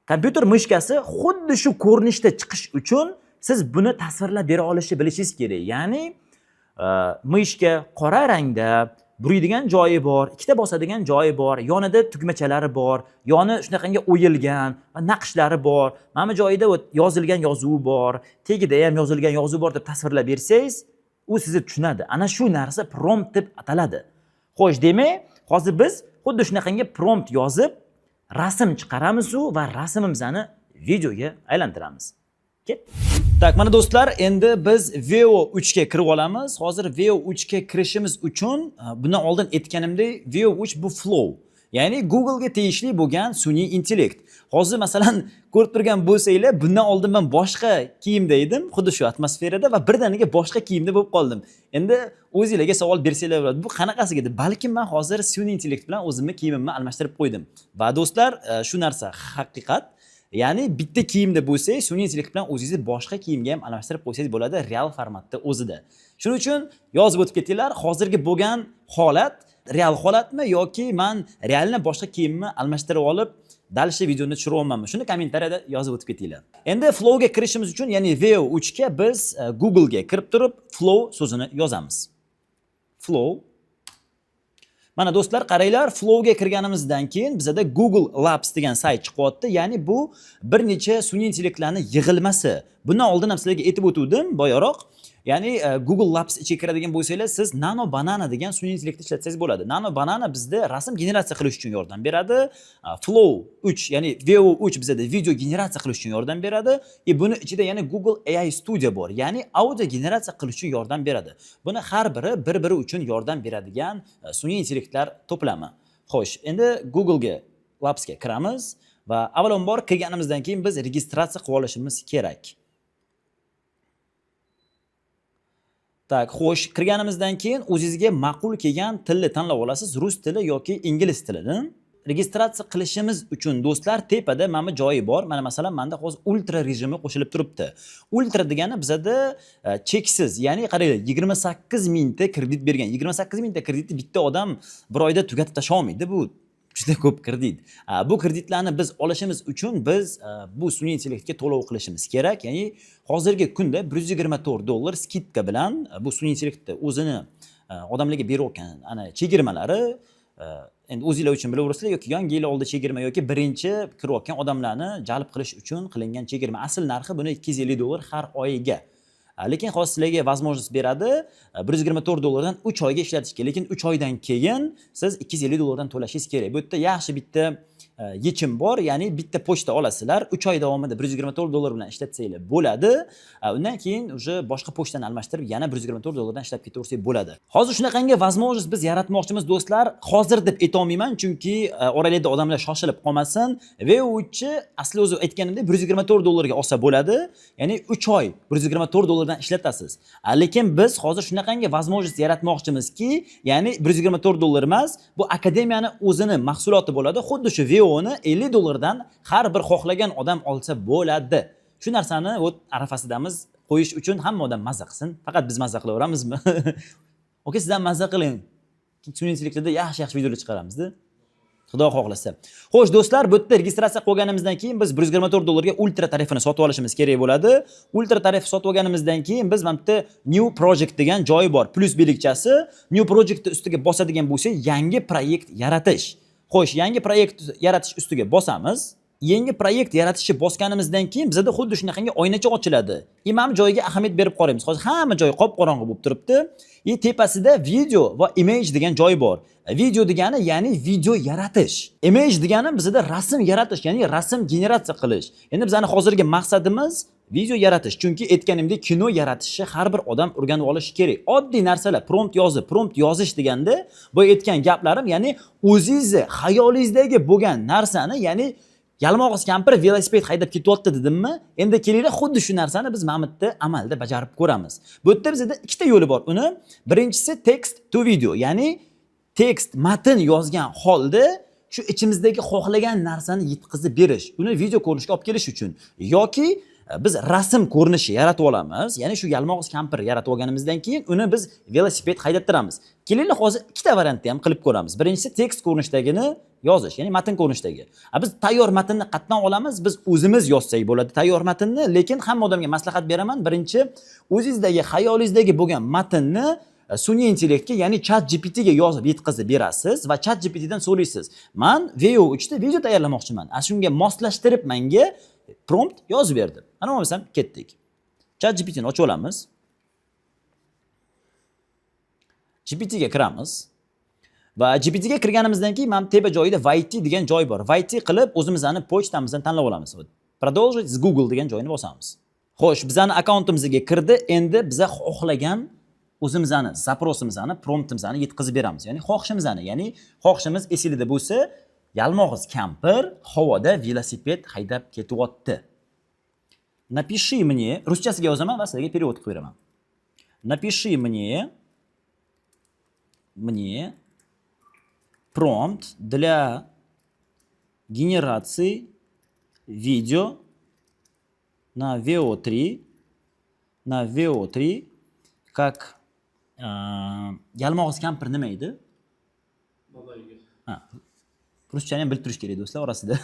kompyuter мышка si xuddi shu ko'rinishda chiqish uchun siz buni tasvirlab bera olishni bilishingiz kerak. Ya'ni мышка qora rangda, buriydigan joyi bor, ikkita bosadigan joyi bor, yonida tugmachalari bor, yoni shunaqangi o'yilgan va naqshlari bor. Mana bu joyida yozilgan yozuvi bor, tagida ham yozilgan yozuv bor deb tasvirlab bersangiz, u sizni tushunadi. Ana shu narsa prompt deb ataladi. Xo'sh, demak, hozir biz xuddi shunaqangi prompt yozib, rasm chiqaramiz va rasmimizni videoga aylantiramiz. Ketdik. Так, mana do'stlar, endi biz Veo 3 ga kirib olamiz. Hozir Veo 3 ga kirishimiz uchun bundan oldin aytganimdek, Veo 3 bu Flow. Ya'ni Google'ga tegishli bo'lgan sun'iy intellekt. Hozir masalan ko'rib turgan bo'lsanglar, bundan oldin men boshqa kiyimda edim, xuddi shu atmosferada va birdaniga boshqa kiyimda bo'lib qoldim. Endi o'zinglarga savol bersanglar bo'ladi. Bu qanaqasiga deb. Balkim men hozir sun'iy intellekt bilan o'zimni kiyimimni almashtirib qo'ydim. Va do'stlar, shu narsa haqiqat. Ya'ni bitta kiyimda bo'lsangiz, sun'iy intellekt bilan o'zingizni boshqa kiyimga ham almashtirib qo'ysangiz bo'ladi real formatda o'zida. Shuning uchun yozib o'tib ketinglar, hozirgi bo'lgan holat real holatmi yoki man реально boshqa kiyimni almashtirib olib дальше videoni tushiryapmanmi? Shuni kommentariyada yozib o'tib ketinglar. Endi Flowga kirishimiz uchun, ya'ni Veo 3 ga biz Google'ga kirib turib Flow so'zini yozamiz. Flow. Mana do'stlar, qaranglar, Flowga kirganimizdan keyin bizada Google Labs degan sayt chiqyapti. Ya'ni bu bir necha sun'iy intellektlarni yig'ilmasi. Bundan oldin ham sizlarga aytib o'tgandim boyaroq. Ya'ni Google Labs ichiga kiradigan bo'lsanglar, siz Nano Banana degan sun'iy intellektni ishlatsangiz bo'ladi. Nano Banana bizda rasm generatsiya qilish uchun yordam beradi. Flow 3, ya'ni Veo 3 bizada video generatsiya qilish uchun yordam beradi. И buni ichida yana Google AI Studio bor, ya'ni audio generatsiya qilish uchun yordam beradi. Buni har biri bir-biri uchun yordam beradigan sun'iy intellektlar to'plami. Xo'sh, endi Google'ga Labsga kiramiz va avvalambor kirganimizdan keyin biz registratsiya qilib olishimiz kerak. Так, xo'sh, kirganimizdan keyin o'zingizga ma'qul kelgan tilni tanlab olasiz, rus tili yoki ingliz tilini. Registratsiya qilishimiz uchun do'stlar, tepada mana bu joyi bor. Mana masalan, menda hozir ultra rejimi qo'shilib turibdi. Ultra degani bizada cheksiz, ya'ni qaranglar, 28 mingta kredit bergan. 28 mingta kreditni bitta odam bir oyda tugatib tashlay olmaydi. Bu juda ko'p kredit. Bu kreditlarni biz olishimiz uchun biz bu sun'iy intellektga to'lov qilishimiz kerak. Ya'ni hozirgi kunda 124 dollar скидка bilan bu sun'iy intellektni o'zini odamlarga berayotgan ana chegirmalari, endi o'zinglar uchun bilaverasizlar, yoki yangi yil oldi chegirma yoki birinchi kirayotgan odamlarni jalb qilish uchun qilingan chegirma. Asl narxi buni 250 dollar har oyiga. Lekin hozir sizlarga возможность beradi 124 dollardan 3 oyga ishlatishga. Lekin 3 oydan keyin siz 250 dollardan to'lashingiz kerak. Bu yerda yaxshi bitta yechim bor, ya'ni bitta pochta olasizlar, 3 oy davomida 124 dollar bilan ishlatsanglar bo'ladi. Undan keyin уже boshqa pochtani almashtirib yana 124 dollardan ishlab ketaversak bo'ladi. Hozir shunaqangi возможность biz yaratmoqchimiz do'stlar. Hozir deb aytolmayman, chunki oralarda odamlar shoshilib qolmasin. Veo 3 asli o'zi aytganimdek 124 dollarga olsa bo'ladi. Ya'ni 3 oy 124 dollardan ishlatasiz. Lekin biz hozir shunaqangi возможность yaratmoqchimizki, ya'ni 124 dollar emas, bu akademiyani o'zini mahsuloti bo'ladi. Xuddi shu Veoni 50 dollardan har bir xohlagan odam olsa bo'ladi. Shu narsani вот arafasidamiz qo'yish uchun hamma odam mazza qilsin. Faqat biz mazza qilaveramizmi? Okey, siz ham mazza qiling. Sun'iy intellektda yaxshi-yaxshi videolar chiqaramizda. Xudo xohlasa. Xo'sh, do'stlar, bu yerda registratsiya qilganimizdan keyin biz 124 dollarga ultra tarifini sotib olishimiz kerak bo'ladi. Ultra tarif sotib olganimizdan keyin biz mana bu yerda New Project degan joyi bor, plus belgichasi. New Project ustiga bosadigan bo'lsak, yangi proyekt yaratish. Xo'sh, yangi proyekt yaratish ustiga bosamiz. Yangi proyekt yaratishni bosganimizdan keyin bizada xuddi shunaqangi oynacha ochiladi. И mana bu joyga ahamiyat berib qaraymiz. Hozir hamma joyi qop-qorong'i bo'lib turibdi. И tepasida video va image degan joy bor. Video degani ya'ni video yaratish. Image degani bizada rasm yaratish, ya'ni rasm generatsiya qilish. Endi bizning hozirgi maqsadimiz video yaratish. Chunki aytganimdek, kino yaratishni har bir odam o'rganib olishi kerak. Oddiy narsalar, prompt yozib, prompt yozish deganda bu aytgan gaplarim, ya'ni o'zingizni xayolingizdagi bo'lgan narsani, ya'ni yalmog'iz kampir velosiped haydab ketyapti dedimmi? Endi kelinglar, xuddi shu narsani biz mana bu yerda amalda bajarib ko'ramiz. Bu yerda bizda ikkita yo'li bor. Uni birinchisi text to video, ya'ni Tekst, matn yozgan holda shu ichimizdagi xohlagan narsani yetkazib berish, uni video ko'rinishga olib kelish uchun yoki biz rasm ko'rinishi yaratib olamiz, ya'ni shu yalmog'iz kampir yaratib olganimizdan keyin uni biz velosiped haydattiramiz. Kelinglar, hozir ikkita variantni ham qilib ko'ramiz. Birinchisi tekst ko'rinishidagini yozish, ya'ni matn ko'rinishidagi. Biz tayyor matnni qayerdan olamiz? Biz o'zimiz yozsak bo'ladi tayyor matnni, lekin hamma odamga maslahat beraman, birinchi o'zingizdagi xayolingizdagi bo'lgan matnni sun'iy intellektga, ya'ni Chat GPTga yozib yetkazib berasiz va Chat GPTdan so'raysiz. Man Veo 3 da video tayyorlamoqchiman. A shunga moslashtirib menga prompt yozib berdi. Ana bo'lmasam ketdik. Chat GPTni ochib olamiz. GPTga kiramiz. Va GPTga kirganimizdan keyin mana tepa joyida YT degan joy bor. YT qilib o'zimizni pochtamizdan tanlab olamiz. Продолжить с Google degan joyini bosamiz. Xo'sh, bizani akkauntimizga kirdi. Endi biza xohlagan o'zimizni запрос imizni, promptimizni yetkazib beramiz. Ya'ni xohishimizni, ya'ni xohishimiz esingizda bo'lsa, yalmog'iz kampir havoda velosiped haydab ketyapti. Напиши мне, ruschasiga yozaman va sizlarga перевод qilib beraman. Напиши мне промпт для генерации видео на VEO3, на VEO3 как yalmog'iz kampir nima edi? Ha, ruschani ham bilib turish kerak do'stlar orasida.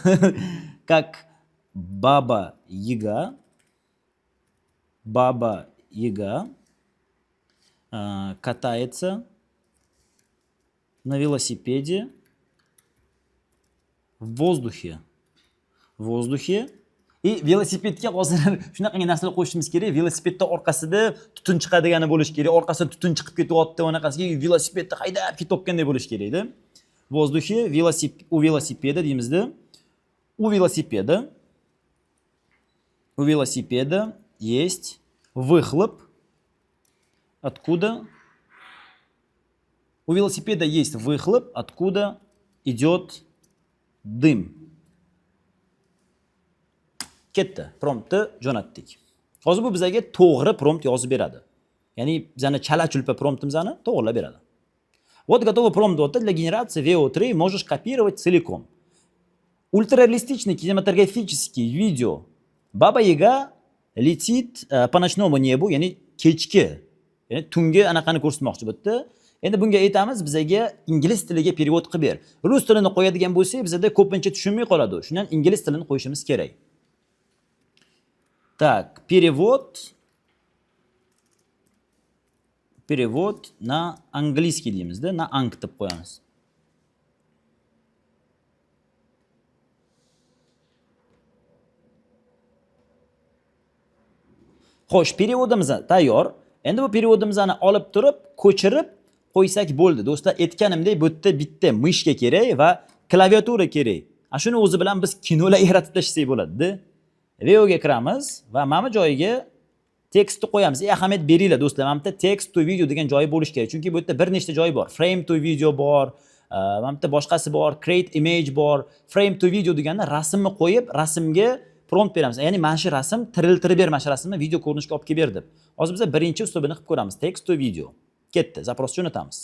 Как Баба Яга, Баба Яга катается на велосипеде в воздухе. В воздухе. И velosipedga hozir shunaqangi narsalar qo'shishimiz kerak. Velosipedda orqasida tutun chiqadigani bo'lishi kerak. Orqasidan tutun chiqib ketyapti, unaqasiga velosipedda haydab ketayotgandek bo'lishi kerak-da. В воздухе, у велосипеда deymizda. У велосипеда есть выхлоп. Откуда? У велосипеда есть выхлоп, откуда идет дым. Ketdi. Promptni jo'natdik. Hozir bu bizga to'g'ri prompt yozib beradi. Ya'ni bizani chala-chulpa promptimizni to'g'rilab beradi. Вот готовый промпт вот для генерации VEO3, можешь копировать целиком. Ультрареалистичный кинематографический видео. Баба Яга летит по ночному небу, ya'ni kechki, ya'ni tungi anaqani ko'rsatmoqchi bu yerda. Endi bunga aytamiz, bizaga ingliz tiliga перевод qilib ber. Rus tilini qo'yadigan bo'lsak, bizada ko'pincha tushunmay qoladi. Shundan ingliz tilini qo'yishimiz kerak. Так, перевод на английский deymizda, на ang deb qo'yamiz. Xo'sh, перевод imiz tayyor. Endi bu перевод imizni olib turib, ko'chirib qo'ysak bo'ldi. Do'stlar, aytganimdek, bu yerda bitta мышка kerak va klaviatura kerak. A shuni o'zi bilan biz kinolar yaratib tashlasak bo'ladi-da. Veoga kiramiz va mana bu joyiga tekstni qo'yamiz. Ahamiyat beringlar do'stlar, mana bu yerda text to video degan joyi bo'lishi kerak. Chunki bu yerda bir nechta joyi bor. Frame to video bor, mana bu yerda boshqasi bor, create image bor. Frame to video deganda rasmni qo'yib, rasmga prompt beramiz. Ya'ni mana shu rasm tiriltirib ber, mana shu rasmni video ko'rinishga olib kelib ber deb. Hozir biz birinchi uslubini qilib ko'ramiz. Text to video. Ketdi, запрос jo'natamiz.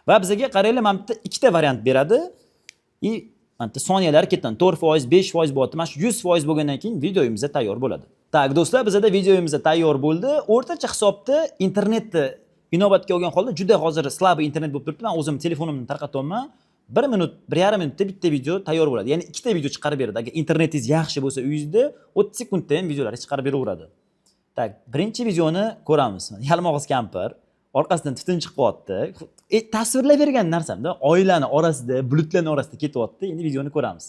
Va bizga qaranglar, mana bu yerda ikkita variant beradi. И mana bu yerda soniyalar ketdan 4%, 5% bo'lyapti. Mana shu 100% bo'lgandan keyin videomiz tayyor bo'ladi. Так, do'stlar, bizada videomiz tayyor bo'ldi. O'rtacha hisobda internetni inobatga olgan holda juda hozir слабый internet bo'lib turibdi. Men o'zim telefonimdan tarqatyapman. 1 minut, 1,5 minutda bitta video tayyor bo'ladi. Ya'ni ikkita video chiqarib beradi. Agar internetingiz yaxshi bo'lsa uyingizda 30 sekundda ham videolarni chiqarib beraveradi. Так, birinchi videoni ko'ramiz. Yalmog'iz kampir orqasidan tutun chiqyapti. Tasvirlab bergan narsamda oilani orasida, bulutlarning orasida ketyapti. Endi videoni ko'ramiz.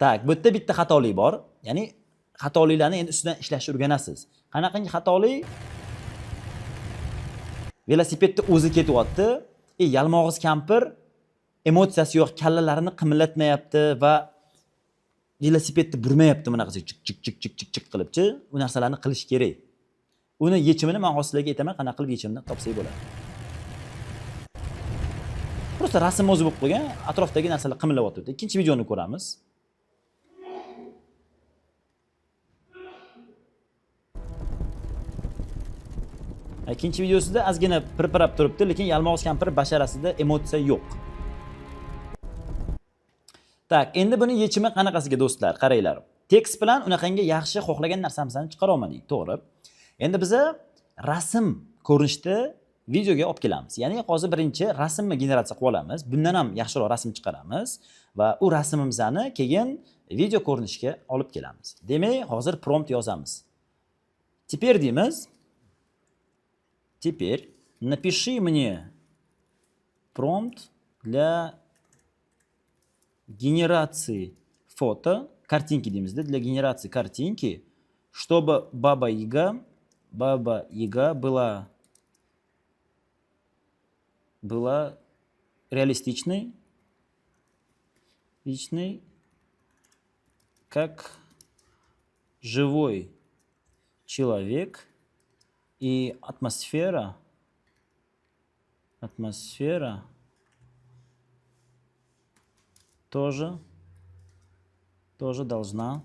Так, bu yerda bitta xatolik bor. Ya'ni xatoliklarni endi ustidan ishlashni o'rganasiz. Qanaqangi xatolik? Velosipedda o'zi ketyapti. Yalmog'iz kampir emotsiyasi yo'q, kallalarini qimillatmayapti va velosipedni burmayapti bunaqasi chik chik chik chik chik chik qilibchi. U narsalarni qilish kerak. Uni yechimini men hozir sizlarga aytaman, qanaqa qilib yechimini topsak bo'ladi. Просто rasm o'zi bo'lib qo'ygan, atrofdagi narsalar qimillayapti. Ikkinchi videoni ko'ramiz. Ikkinchi videosida ozgina pirpirab turibdi, lekin yalmog'iz kampir basharasida emotsiya yo'q. Так, endi buni yechimi qanaqasiga, do'stlar? Qaranglar. Tekst bilan unaqangi yaxshi xohlagan narsamizni chiqara olmadik, to'g'ri. Endi biza rasm ko'rinishda videoga olib kelamiz. Ya'ni hozir birinchi rasmni generatsiya qilib olamiz. Bundan ham yaxshiroq rasm chiqaramiz va u rasmimizni keyin video ko'rinishga olib kelamiz. Demak, hozir prompt yozamiz. Теперь deymiz. Теперь напиши мне prompt для генерации фото, картинки deymiz-da, для генерации картинки, чтобы Баба Яга была реалистичной, личной, как живой человек, и атмосфера тоже должна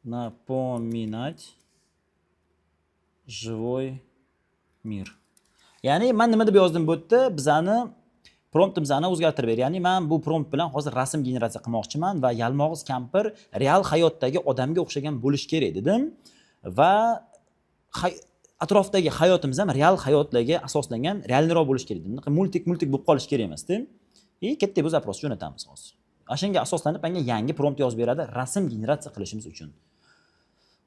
напоминать живой мир. Ya'ni men nima deb yozdim bu yerda? Bizani promptimizni o'zgartirib ber. Ya'ni men bu prompt bilan hozir rasm generatsiya qilmoqchiman va yalmog'iz kampir real hayotdagi odamga o'xshagan bo'lishi kerak dedim. Va atrofdagi hayotimiz ham real hayotlarga asoslangan, realniroq bo'lishi kerak dedim. Bunaqa мультик мультик bo'lib qolishi kerak emas-da. И ketdik, bu запрос jo'natamiz hozir. O'shanga asoslanib menga yangi prompt yozib beradi rasm generatsiya qilishimiz uchun.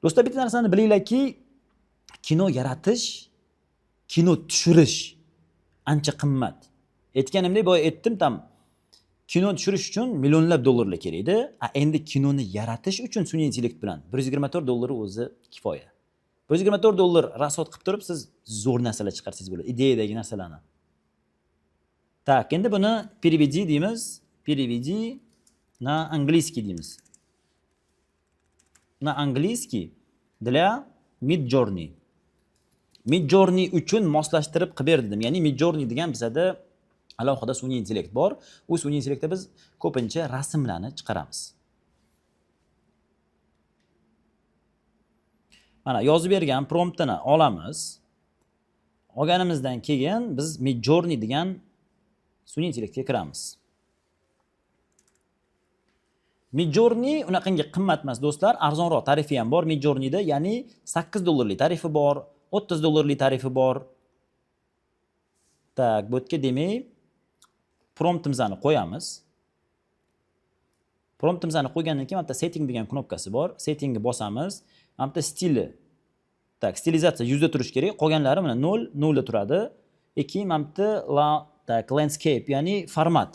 Do'stlar, bitta narsani bilinglarki, kino yaratish, kino tushirish ancha qimmat. Aytganimdek, boya aytdim, там kino tushirish uchun millionlab dollarlar kerak edi. A endi kinoni yaratish uchun sun'iy intellekt bilan 124 dollar o'zi kifoya. 124 dollar расход qilib turib, siz zo'r narsalar chiqarsangiz bo'ladi, ideyadagi narsalarni. Так, endi buni переведи deymiz, переведи на английский deymiz. На английский для Midjourney. Midjourney uchun moslashtirib qilib ber dedim. Ya'ni Midjourney degan bizada alohida sun'iy intellekt bor. U sun'iy intellektda biz ko'pincha rasmlarni chiqaramiz. Mana yozib bergan promptini olamiz. Olganimizdan keyin biz Midjourney degan sun'iy intellektga kiramiz. Midjourney unaqangi qimmat emas, do'stlar, arzonroq tarifi ham bor Midjourneyda, ya'ni 8 dollarlik tarifi bor, 30 dollarlik tarifi bor. Так, bu yerga demak promptimizni qo'yamiz. Promptimizni qo'ygandan keyin mana bu yerda setting degan knopkasi bor. Settingni bosamiz. Mana bu yerda stili. Так, stilizatsiya 100 da turishi kerak. Qolganlari mana 0, 0 da turadi. E keyin mana bu yerda так, landscape, ya'ni format.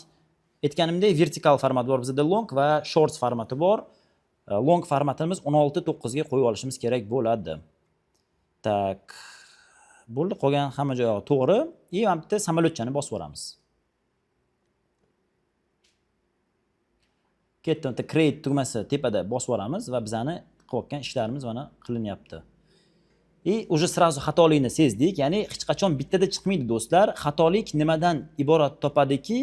Aytganimdek, vertikal format bor bizda, long va shorts formati bor. Long formatimiz 16:9 ga qo'yib olishimiz kerak bo'ladi. Так. Bo'ldi, qolgan hamma joyi to'g'ri. И mana bu yerda samolyotchani bosib yuboramiz. Ketdi, bitta create tugmasi tepada bosib yuboramiz va bizani qilayotgan ishlarimiz mana qilinyapti. И уже сразу xatolikni sezdik, ya'ni hech qachon bittada chiqmaydi, do'stlar. Xatolik nimadan iborat topadiki,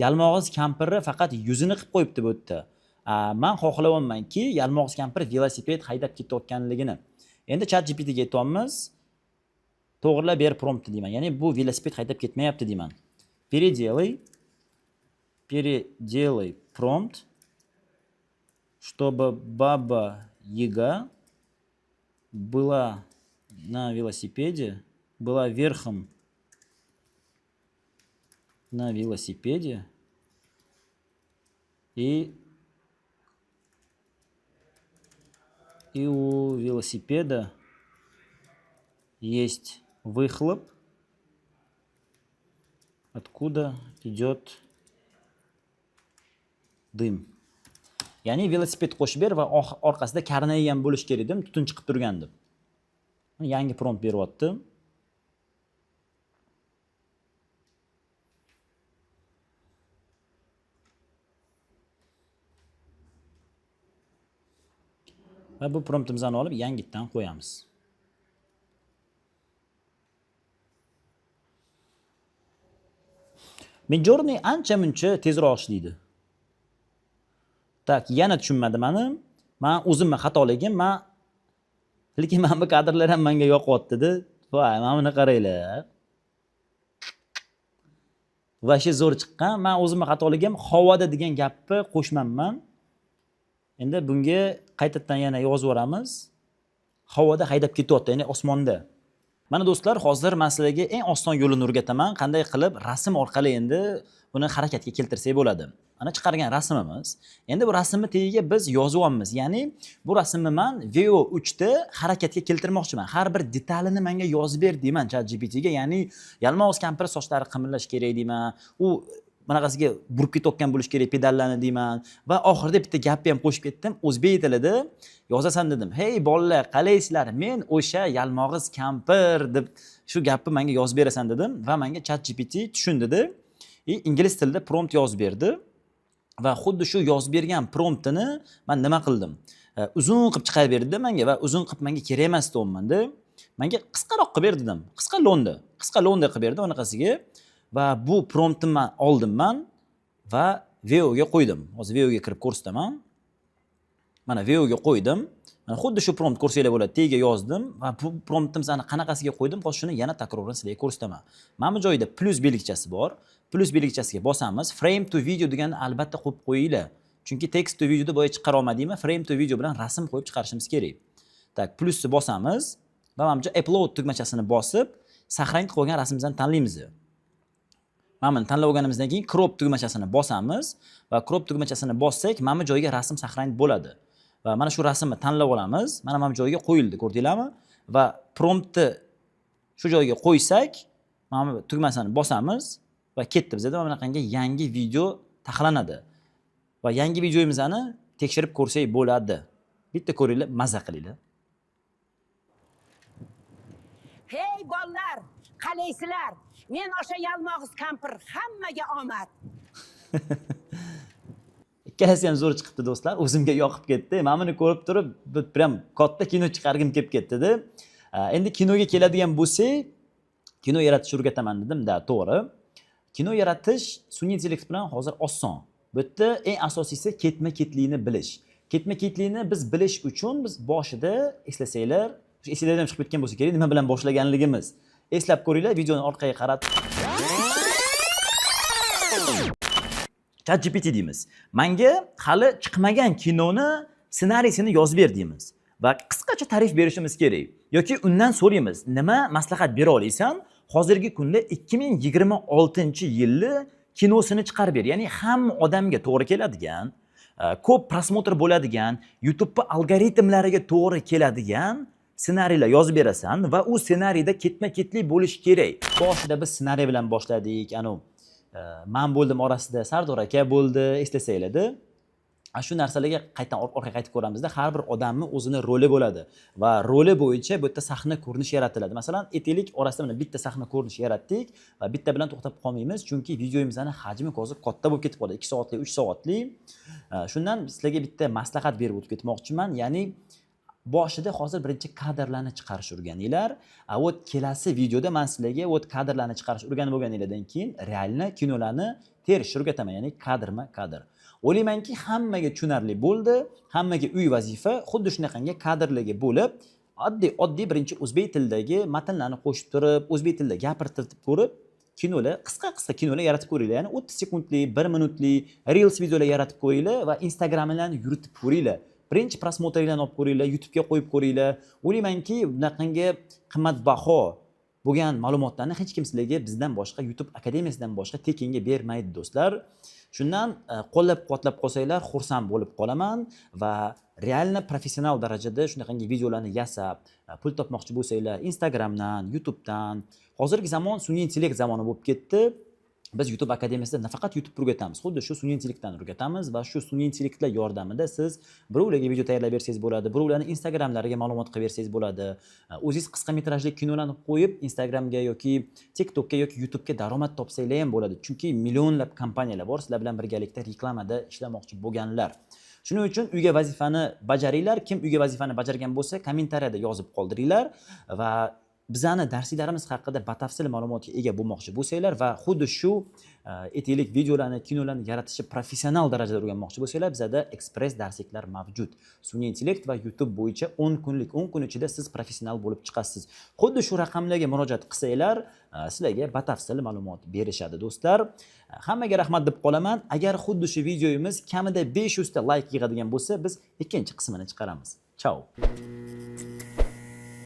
yalmog'iz kampirni faqat yuzini qilib qo'yibdi bu yerda. Man xohlayapmanki, yalmog'iz kampir velosiped haydab ketayotganligini. Endi Chat GPT ga aytyapmiz, to'g'rilab ber promptni deyman. Ya'ni bu velosiped haydab ketmayapti deyman. Переделай, переделай prompt, чтобы Баба Яга была на велосипеде, была верхом на велосипеде и у велосипеда есть выхлоп, откуда идет дым. Ya'ni velosiped qo'shib ber va orqasida karnayi ham bo'lishi kerak dedim, tutun chiqib turgan deb. Yangi prompt beryapti. Va bu promptimizni olib yangitdan qo'yamiz. Midjourney ancha muncha tezroq ishlaydi. Так, yana tushunmadim mani. Men o'zimni xatoligim, men Lekin mana bu kadrlar ham menga yoqyapti-da. Voy, mana buni qaranglar. Вообще zo'r chiqqan. Man o'zimni xatoligim, havoda degan gapni qo'shmanman. Endi bunga qaytadan yana yozib yuboramiz. Havoda haydab ketyapti, ya'ni osmonda. Mana do'stlar, hozir man sizlarga eng oson yo'lini o'rgataman, qanday qilib rasm orqali endi buni harakatga keltirsak bo'ladi. Mana chiqargan rasmimiz. Endi bu rasmni tagiga biz yozyapmiz. Ya'ni bu rasmni man Veo 3 da harakatga keltirmoqchiman. Har bir detalini menga yozib ber deyman ChatGPT ga. Ya'ni yalmog'iz kampir sochlari qimillash kerak deyman. U bunaqasiga burib ketayotgan bo'lishi kerak pedallarni deyman va oxirida bitta gapni ham qo'shib ketdim, o'zbek tilida yozasan dedim. "Hey bolalar, qalaysizlar? Men o'sha yalmog'iz kampir" deb shu gapni menga yozib berasan dedim va menga ChatGPT tushundida и ingliz tilida prompt yozib berdi. Va xuddi shu yozib bergan promptini man nima qildim? Uzun qilib chiqarib berdida menga va uzun qilib menga kerak emas deyapmanda, menga qisqaroq qilib ber dedim, qisqa lo'nda, qisqa lo'nda qilib berdi unaqasiga. Va bu promptni man oldim man va Veoga qo'ydim. Hozir Veoga kirib ko'rsataman. Mana Veoga qo'ydim. Mana xuddi shu prompt, ko'rsanglar bo'ladi, tagiga yozdim va bu promptni bizani qanaqasiga qo'ydim, hozir shuni yana takroran sizlarga ko'rsataman. Mana bu joyda plyus belgichasi bor, plyus belgichasiga bosamiz. Frame to video deganni albatta qo'yib qo'yinglar, chunki text to videoda boya chiqara olmadikmi, frame to video bilan rasm qo'yib chiqarishimiz kerak. Так, plyusni bosamiz va mana bu joy upload tugmachasini bosib, сохранить qilib olgan rasmimizni tanlaymiz. Mana buni tanlab olganimizdan keyin crop tugmachasini bosamiz va crop tugmachasini bossak, mana bu joyga rasm сохранить bo'ladi va mana shu rasmni tanlab olamiz. Mana bu joyga qo'yildi, ko'rdinglarmi? Va promptni shu joyga qo'ysak, mana bu tugmasini bosamiz va ketdi, bizada mana bunaqangi yangi video taxlanadi va yangi videomizni tekshirib ko'rsak bo'ladi. Bitta ko'ringlar, maza qilinglar. Hey bolalar, qalaysizlar? Men o'sha yalmog'iz kampir, hammaga omad. Ikkalasi ham zo'r chiqibdi do'stlar, o'zimga yoqib ketdi. Mana buni ko'rib turib прям katta kino chiqargim kelib ketdida. Endi kinoga keladigan bo'lsak, kino yaratishni o'rgataman dedim da, to'g'ri. Kino yaratish sun'iy intellekt bilan hozir oson. Bu yerda eng asosiysi ketma ketlikni bilish. Ketma ketlikni biz bilish uchun biz boshida, eslasanglar, esinglardan ham chiqib ketgan bo'lsa kerak, nima bilan boshlaganligimiz. Eslab ko'ringlar, videoni orqaga qaratib. ChatGPT deymiz. Manga hali chiqmagan kinoni ssenariysini yozib ber deymiz va qisqacha ta'rif berishimiz kerak yoki undan so'raymiz, nima maslahat bera olasan hozirgi kunda 2026 yilni kinosini chiqarib ber, ya'ni hamma odamga to'g'ri keladigan, ko'p просмотр bo'ladigan, YouTube algoritmlariga to'g'ri keladigan ssenariylar yozib berasan va u ssenariyda ketma ketlik bo'lishi kerak. Boshida biz ssenariy bilan boshladik, anavi man bo'ldim, orasida Sardor aka bo'ldi, eslasanglarda. Shu narsalarga qaytadan orqaga qaytib ko'ramizda, har bir odamni o'zini roli bo'ladi va roli bo'yicha bu yerda sahna ko'rinishi yaratiladi. Masalan, aytaylik, orasida mana bitta sahna ko'rinishi yaratdik va bitta bilan to'xtab qolmaymiz, chunki videomizni hajmi hozir katta bo'lib ketib qoldi, 2 soatlik, 3 soatlik. Shundan sizlarga bitta maslahat berib o'tib ketmoqchiman, ya'ni boshida hozir birinchi kadrlarni chiqarish o'rganinglar. A вот kelasi videoda man sizlarga вот kadrlarni chiqarish o'rganib bo'lganinglardan keyin реально kinolarni terishni o'rgataman, ya'ni kadrma kadr. O'ylaymanki, hammaga tushunarli bo'ldi. Hammaga uy vazifa: xuddi shunaqangi kadrlarga bo'lib, oddiy oddiy birinchi o'zbek tilidagi matnlarni qo'shib turib, o'zbek tilida gapirtirib ko'rib, kinolar, qisqa qisqa kinolar yaratib ko'ringlar, ya'ni 30 sekundlik, 1 minutlik reels videolar yaratib ko'ringlar va Instagramlarni yuritib ko'ringlar, birinchi просмотр larni olib ko'ringlar, YouTubega qo'yib ko'ringlar. O'ylaymanki, bunaqangi qimmatbaho bo'lgan ma'lumotlarni hech kim sizlarga bizdan boshqa, YouTube akademiyasidan boshqa tekinga bermaydi do'stlar. Shundan qo'llab quvvatlab qolsanglar, xursand bo'lib qolaman. Va реально professional darajada shunaqangi videolarni yasab pul topmoqchi bo'lsanglar Instagramdan, YouTubedan, hozirgi zamon sun'iy intellekt zamoni bo'lib ketdi. Biz YouTube akademiyasida nafaqat YouTube o'rgatamiz, xuddi shu sun'iy intellektdan o'rgatamiz va shu sun'iy intellektlar yordamida siz birovlarga video tayyorlab bersangiz bo'ladi, birovlarni Instagramlariga ma'lumot qilib bersangiz bo'ladi, o'zingiz qisqa metrajli kinolarni qo'yib Instagramga yoki TikTokka yoki YouTubega daromad topsanglar ham bo'ladi, chunki millionlab kompaniyalar bor sizlar bilan birgalikda reklamada ishlamoqchi bo'lganlar. Shuning uchun uyga vazifani bajaringlar. Kim uyga vazifani bajargan bo'lsa, kommentariyada yozib qoldiringlar va Bizani darsliklarimiz haqida batafsil ma'lumotga ega bo'lmoqchi bo'lsanglar va xuddi shu aytaylik, videolarni, kinolarni yaratishni professional darajada o'rganmoqchi bo'lsanglar, bizada ekspress darsliklar mavjud. Sun'iy intellekt va YouTube bo'yicha 10 kunlik, 10 kun ichida siz professional bo'lib chiqasiz. Xuddi shu raqamlarga murojaat qilsanglar, sizlarga batafsil ma'lumot berishadi, do'stlar. Hammaga rahmat deb qolaman. Agar xuddi shu videomiz kamida 500 ta layk yig'adigan bo'lsa, biz ikkinchi qismini chiqaramiz. Chao.